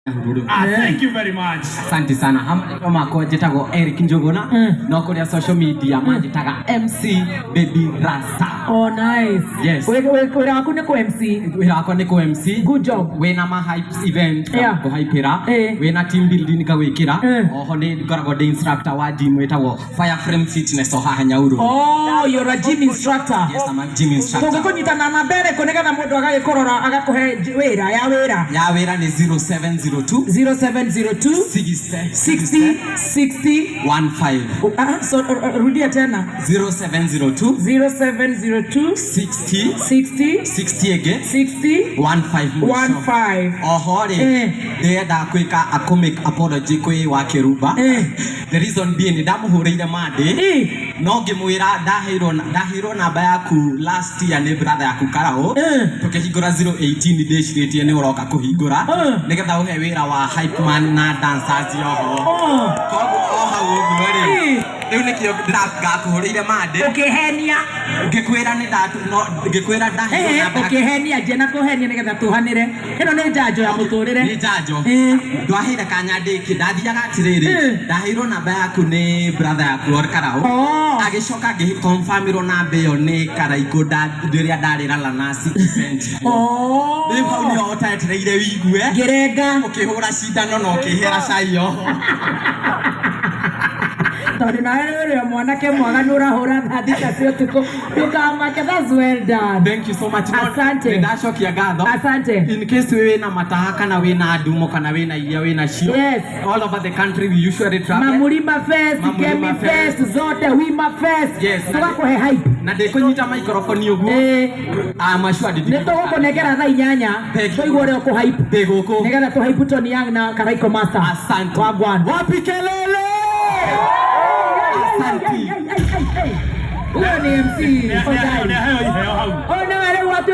Nyahururu. Ah, thank you very much. Asante sana. Marĩtwa makwa njĩtagwo Eric Njũgũna, no kũrĩa social media manjĩtaga MC Baby Rasta. Oh, nice. Yes. Wĩra waku nĩ kũ MC? Wĩra wakwa nĩ kũ MC. Good job. Wĩna ma hypes event kũhypĩra. Wĩna team building ngawĩkĩra. Oho nĩ ngoragwo ndĩ instructor wa gym ĩtagwo Fireframe Fitness o haha Nyahururu. Oh, you're a gym instructor. Yes, I'm a gym instructor. Tũngĩkũnyita na namba ĩrĩkũ nĩgetha mũndũ agagĩkũrora agakũhe wĩra ya wĩra? Ya wĩra nĩ 0702 0702 60 60 60 15. Ah, so, rudia tena. 0702 0702 60 60 60 again 60 15 mũico. 15. Oho rĩ, ndĩrenda kwĩka a comic apology kwĩ wa Kĩrumba. The reason being, ndamũhũrĩire Monday, no ngĩmwĩra ndaheirwo namba yaku last year nĩ brother yaku Karau, tũkĩhingũra 018, ndĩcirĩtie nĩ ũroka kũhingũra nĩgetha ũhe wĩra wa hype man na dancers oho. Koguo o hau ũguo rĩ, rĩu nĩkĩo ngakũhũrĩire Monday. Ũkĩhenia. Ngĩkwĩra nĩ no ngĩkwĩra ndaheirwo namba yaku. Ũkĩhenia njie na kũhenia nĩgetha tũhanĩre. Ĩno nĩ njanjo ya mũtũrĩre. Nĩ njanjo. Ndwaheire kanya ndĩki ndathiaga atĩrĩrĩ, ndaheirwo namba yaku nĩ brother yaku or Karau. Agĩcoka ngĩconfirmĩrwo namba ĩyo nĩ Karaikũ rĩrĩa ndarĩ Lalanasi event. Rĩu hau nĩho ũtetereire wigue. Ngĩrenga. Ũkĩhũra cindano na ũkĩhera cai oho. Tondũ nawe nĩ ũrĩ mwanake mwaganu, ũrahũra thaa 6 cia ũtukũ, ndũkamake. That's well done. Thank you so much. Asante. Nĩ ndacokia ngatho. Asante. In case wĩna mataha kana wĩna ndumo kana wĩna iria wĩna cio, all over the country we usually travel. Mamurima Fest, Mamurima Kemi Fest, zote Wima Fest. Yes. Tũgakũhe hype. Na ndĩkũnyita microphone ũguo. I'm assured. Nĩ tũgũkũnengera thaa 8. Thank you. Tũigue ũrĩa ũkũhype. Ndĩ gũkũ. Nĩgetha tũhype Tony Young na Karaiko Master. Asante. Wagwan. Wapi kelele? Asante. Huyo ni MC. Nĩ aheo iheo hau. Ona rĩu.